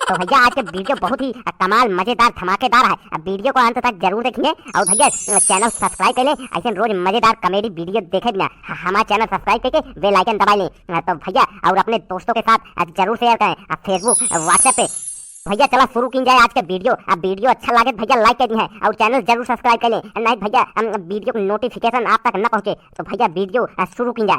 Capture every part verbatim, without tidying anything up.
तो भैया, आज के video बहुत ही कमाल, मजेदार, धमाकेदार है। अब video को अंत तक जरूर देखिए और भैया, channel subscribe कर लें, ऐसे रोज मजेदार comedy video देखे बिना ह-, हमारा channel subscribe करके bell icon दबा लें। तो भैया, और अपने दोस्तों के साथ जरूर share करें, Facebook, WhatsApp पे। भैया, चला शुरू की जाए आज के video। अब video अच्छा लगे तो भैया, like कर दी है और channel जरूर subscribe कर लें, नहीं भैया, हम video को notification आप तक न पहुँचे। तो भैया, video शुरू की जाए।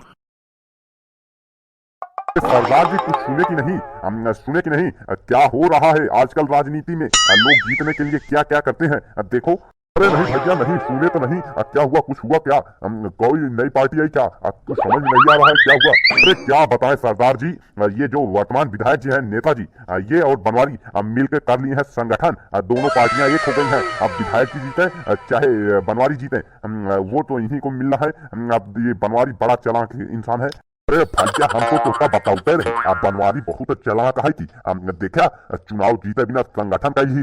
सरदार जी, कुछ सुने कि नहीं? हम सुने कि नहीं? अ, क्या हो रहा है आजकल राजनीति में? अ, लोग जीतने के लिए क्या क्या करते हैं? अ, देखो। अरे नहीं भैया, नहीं, सुने तो नहीं। अ, क्या हुआ, कुछ हुआ क्या? हम, कोई नई पार्टी आई क्या? अ, कुछ समझ में नहीं आ रहा है, क्या हुआ? अरे क्या बताएं सरदार जी, अ, ये जो वर्तमान विधायक जी हैं, नेताजी, अ, ये और बनवारी, अ, मिलके कर लिए हैं संगठन। अ, दोनों पार्टियां एक हो गई हैं। अब विधायक जी जीते, अ, चाहे, अ, बनवारी जीते, अम, वो तो इन्हीं को मिलना है। अम, अब ये बनवारी बड़ा चालाक इंसान है। अरे भैया, हम तो तोका बतावते रहे, अब बनवारी बहुत चालाक है कि, अम, देखा, चुनाव जीते बिना संगठन का ही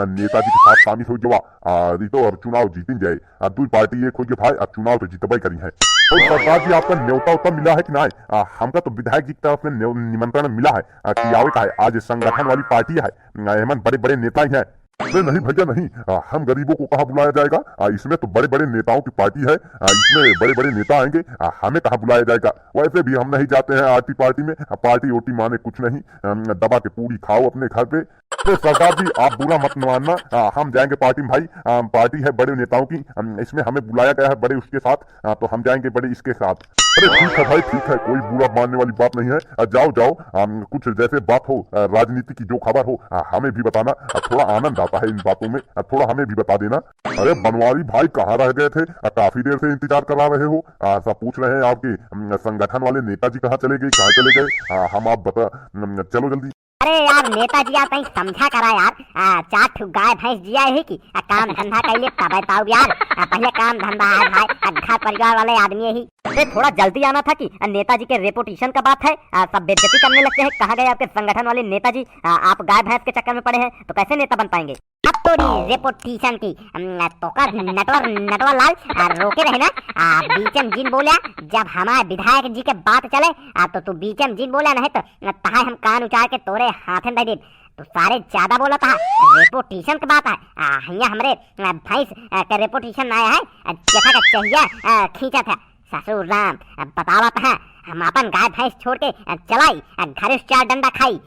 नेताजी के साथ शामिल हो गवा। आ, ई तो अब चुनाव जीतिन जाए, आ, दुई पार्टी एक हो गए भाई, अब चुनाव तो जीतबे करी है। और सरदार जी, आपका न्योता उता मिला है कि ना? आ, हमका तो विधायक जी की तरफ से न्यो-, निमंत्रण मिला है, आ, कि आवे का है, आज संगठन वाली पार्टी है, आ, एमन बड़े बड़े नेता ही हैं। अरे नहीं भैया नहीं, आ, हम गरीबों को कहाँ बुलाया जाएगा? आ, इसमें तो बड़े बड़े नेताओं की पार्टी है, आ, इसमें बड़े बड़े नेता आएंगे, आ, हमें कहाँ बुलाया जाएगा? वैसे भी हम नहीं जाते हैं आरती पार्टी में, आ, पार्टी ओटी माने कुछ नहीं, अम, दबा के पूरी खाओ अपने घर पे। अरे सरदार जी, आप बुरा मत मानना, आ, हम जाएंगे पार्टी में भाई, आ, पार्टी है बड़े नेताओं की, अम, इसमें हमें बुलाया गया है बड़े उसके साथ, आ, तो हम जाएंगे बड़े इसके साथ। अरे ठीक है भाई, ठीक है, कोई बुरा मानने वाली बात नहीं है। आ, जाओ, जाओ, अम, कुछ जैसे बात हो, आ, राजनीति की जो खबर हो, आ, हमें भी बताना। आ, थोड़ा आनंद आता है इन बातों में, आ, थोड़ा हमें भी बता देना। अरे बनवारी भाई, कहाँ रह गए थे? आ, काफी देर से इंतजार करा रहे हो। आ, सब पूछ रहे हैं आपके, अम, संगठन वाले नेताजी कहाँ चले गए, कहाँ चले गए? आ, हम आप बता, अम, चलो जल्दी। अरे यार नेताजी यार, तनी समझा करा यार। आ, चार ठो गाय भैंस जिया है कि आ, काम धंधा कैले तबे ताऊ यार। आ, पहले काम धंधा है भाई, आ, घर परिवार वाले आदमी यही। अरे थोड़ा जल्दी आना था कि आ, नेताजी के रेपुटेशन का बात है, आ, सब बेइज्जती करने लगते हैं। कहाँ गए आपके संगठन वाले नेताजी? आ, आप गाय भैंस के चक्कर में पड़े हैं तो कैसे नेता बन पाएंगे? अब तोरी रेपुटेशन की, अम, तोका नटवर, नटवर लाल, आ, रोके रहे ना, आ, बीच में जिन बोला, जब हमारे विधायक जी के बात चले, आ, तो तू बीच में जिन बोला, नहीं तो तहाय हम कान उचार के तोरे हाथे में दे देब। तू सारे ज्यादा बोलत हा, रेपुटेशन के बात है। आ, हियाँ हमरे, आ, भैंस, आ, के रेपुटेशन ना आया है, आ, जेठा का चहिया, आ, खींचत है। ससुर राम, आ, बतावत है, हम अपन गाय भैंस छोड़ के, आ, चलाई, आ, घरे से चार डंडा खाई।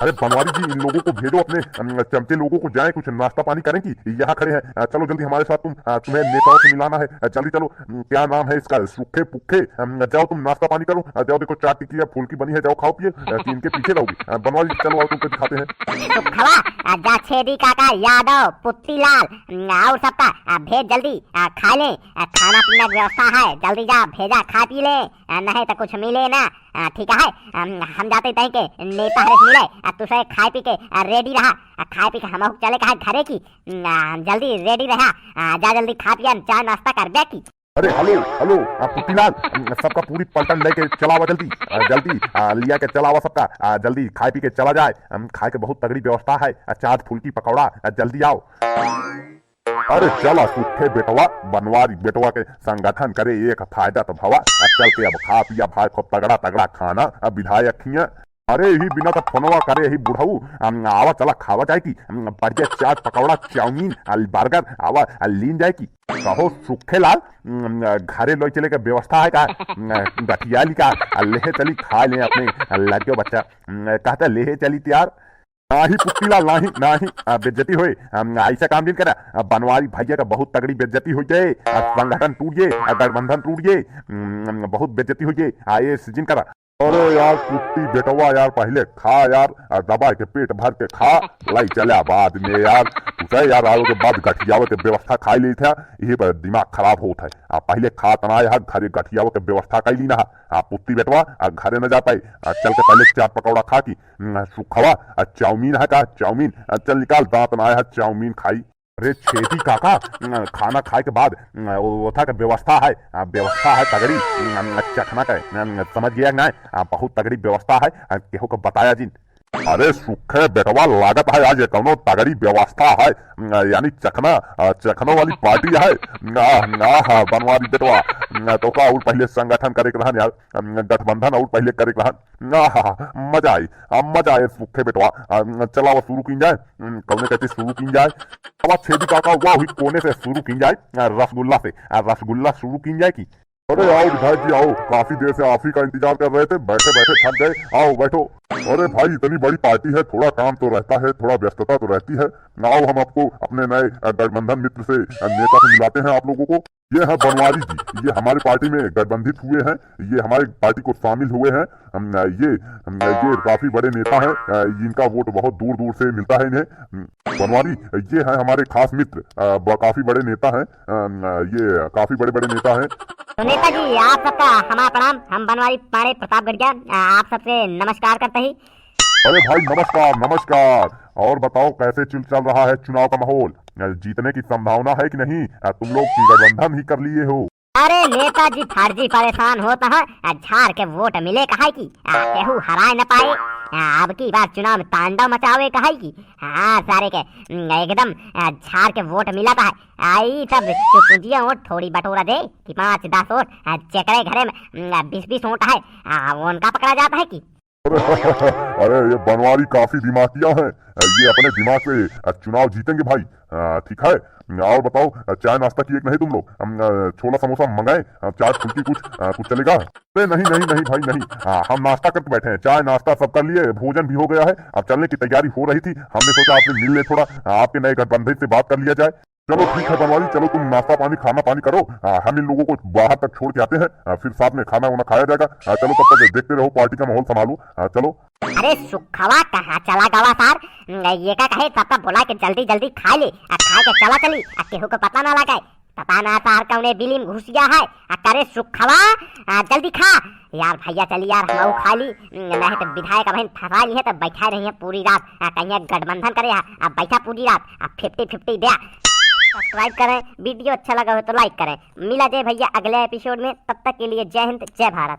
अरे बनवारी जी, इन लोगों को भेजो अपने, अम, चमचे लोगों को, जाएं कुछ नाश्ता पानी करें कि यहाँ खड़े हैं। आ, चलो जल्दी हमारे साथ तुम, आ, तुम्हें नेताओं से मिलाना है। आ, जल्दी चलो, अम, क्या नाम है इसका, सुखे पुखे, अम, जाओ तुम नाश्ता पानी करो। आ, जाओ देखो चाट टिक्की या फुल्की बनी है, जाओ खाओ पिए। आ, कि इनके पीछे रहोगी? आ, बनवारी जी चलो आओ तुमको दिखाते हैं। सुखवा, आ, जा छेदी काका, यादव, पुत्तीलाल, अम, और सबका, आ, भेज जल्दी, आ, खा ले, आ, खाना पीना की व्यवस्था है, जल्दी जा भेजा, खा पी ले, आ, नहीं तो कुछ मिले ना। आ, ठीक है, अम, हम जाते तहीं के नेता हरेश मिले, आ, तू से खाए पी के, आ, ready रहा, आ, खाए पी के हम चले कहा घरे की, आ, जल्दी ready रहा, आ, जा जल्दी खा पिया, चाय नाश्ता कर बे की। अरे हेलो, हेलो, आ, पुतीलाल, अम, सबका पूरी पलटन लेके चलावा जल्दी, आ, जल्दी, आ, लिया के चलावा सबका, आ, जल्दी खाए पी के चला जाए। अम, खाए के बहुत तगड़ी व्यवस्था है, आ, चाट फुल्की पकौड़ा, आ, जल्दी आओ। अरे चला सुखे बेटवा, बनवारी बेटवा के संगठन करे एक फायदा तो भवा। अब चल के अब खा पिया भाई, खूब तगड़ा तगड़ा खाना। अब विधायक हियाँ, अरे यही बिना तो फोनवा करे यही बुढ़ऊ, अम, आवा चला खावा जाए की, अम, बढ़िया चाट पकौड़ा चाउमीन आ बर्गर आवा आ लीन जाए की। कहो सुखे लाल, अम, घरे लोई चले के व्यवस्था है का? अम, गठिया ली का? आ लेहे चली खा ले अपने लड़के बच्चा। अम, कहता लेहे चली त्यार। नाही पुत्तीलाल, नाही, नाही, आ, बेइज्जती होए। आ, ऐसा काम जिन करा। आ, बनवारी भैया का बहुत तगड़ी बेइज्जती हो जाए, आ, संगठन टूट जाए, आ, गठबंधन टूट जाए। हम्म, बहुत बेइज्जती हो जाए। आ, ये जिन करा। अरे यार पुत्ती बेटवा यार, पहले खा यार, आ, दबा के पेट भर के खा, लाई चला बाद में यार। तू सही यार, आवे के बाद गठियावे के व्यवस्था खाई ली था, यही पर दिमाग खराब होत है। आ, पहले खा तना यार, घरे गठियावे के व्यवस्था खाई ली ना। आ, पुत्ती बेटवा, आ, घरे न जा पाए। आ, चल के पहले चाट पकौड़ा खा की, हम्म, सुखवा, आ, चाउमीन है का? चाउमीन, आ, चल निकाल, दांत ना आया है, चाउमीन खाई। अरे छेदी काका, हम्म, खाना खाए के बाद, हम्म, वो, वो था के व्यवस्था है, आ, व्यवस्था है तगड़ी, हम्म, चखना का, हम्म, समझ गया कि ना? आ, बहुत तगड़ी व्यवस्था है, आ, केहू को बताया जिन। अरे सुखे बेटवा, लागत है आज ये कौनो तगड़ी व्यवस्था है, यानी चखना, अ, चखनो वाली पार्टी है। आह, आह, बनवारी बेटवा, अ, तोका और पहिले संगठन करे के रहन यार, अ, गठबंधन और पहिले करे के रहन। आह, मजा आई, अ, मजा आए सुखे बेटवा। अ, चलावा शुरू कीन जाए, अ, कौने कहते शुरू कीन जाए। अब छेदी काका, वाह हुई, कोने से शुरू कीन जाए? अ, रसगुल्ला से, अ, रसगुल्ला शुरू कीन जाए की? अरे आओ विधायक जी, आओ, काफी देर से आप ही का इंतजार कर रहे थे, बैठे बैठे थक गए, आओ बैठो। अरे भाई, इतनी बड़ी पार्टी है, थोड़ा काम तो रहता है, थोड़ा व्यस्तता तो रहती है। आओ, हम आपको अपने नए, अ, गठबंधन मित्र से, अ, नेता से मिलाते हैं आप लोगों को। ये है बनवारी जी, ये हमारी पार्टी में गठबंधित हुए हैं, ये हमारी पार्टी को शामिल हुए हैं। हम, अ, ये, हम, अ, ये काफी बड़े नेता हैं, अ, इनका वोट बहुत दूर दूर से मिलता है इन्हें। बनवारी, ये है हमारे खास मित्र, अ, ब-, काफी बड़े नेता हैं, अ, ये काफी बड़े बड़े नेता हैं। तो नेताजी, आप सबका हमारा प्रणाम। हम बनवारी पांड़े प्रतापगढ़ का, अ, आप सबसे नमस्कार करते ही। अरे भाई, नमस्कार, नमस्कार। और बताओ, कैसे चल, चल रहा है चुनाव का माहौल? अ, जीतने की संभावना है कि नहीं? अ, तुम लोग की गठबंधन ही कर लिए हो? अरे नेताजी फर्जी परेशान होत है, अ, झार के वोट मिले कहे की, अ, केहू हराए न पाए। अ, अब की बार चुनाव में तांडव मचावे कहे की, हाँ, सारे के, उम, एकदम, अ, झार के वोट मिलत है। आ, ई सब चुपुजिया वोट थोड़ी बटोरा दे कि पाँच दस वोट, अ, जेकरे घरे में, उम, बीस बीस वोट है, अ, उनका पकड़ा जात है कि? अरे, ये बनवारी काफी दिमागिया है, अ, ये अपने दिमाग से, अ, चुनाव जीतेंगे भाई। अ, ठीक है, और बताओ, अ, चाय नाश्ता किए कि नहीं तुम लोग? हम, अ, छोला समोसा मंगाए, अ, चाट फुल्की कुछ, अ, कुछ चलेगा? अरे नहीं, नहीं, नहीं भाई, नहीं। हाँ, हम नाश्ता करके बैठे हैं, चाय नाश्ता सब कर लिए, भोजन भी हो गया है। अब चलने की तैयारी हो रही थी, हमने सोचा आपसे मिल ले थोड़ा, आपके नए गठबंधन से बात कर लिया जाए। चलो ठीक है बनवारी, चलो तुम नाश्ता पानी, खाना पानी करो, हाँ, हम इन लोगों को बाहर तक छोड़ के आते हैं, हाँ, फिर साथ में खाना वाना खाया जाएगा। हाँ, चलो तब तक देखते रहो, पार्टी का माहौल संभालो। हाँ, चलो। अरे सुखवा कहाँ चला गवा सार? ये का कहे, सबका बुला के जल्दी जल्दी खा ले, आ खा के चला चली, आ केहू को पता ना लगे। पता ना सार कौने बिली में घुस गया है। आ करे सुखवा, आ, जल्दी खा। यार भैया चली यार, हम खा ली, नहीं तो विधायक अबहिन फंसा ली है तो बैठा रही है पूरी रात। आ, कहीं गठबंधन करे है, आ बैठा पूरी रात, आ फिफ्टी फिफ्टी दे। सब्सक्राइब करें, वीडियो अच्छा लगा हो तो लाइक करें। मिला जाए भैया अगले एपिसोड में, तब तक के लिए जय हिंद, जय भारत।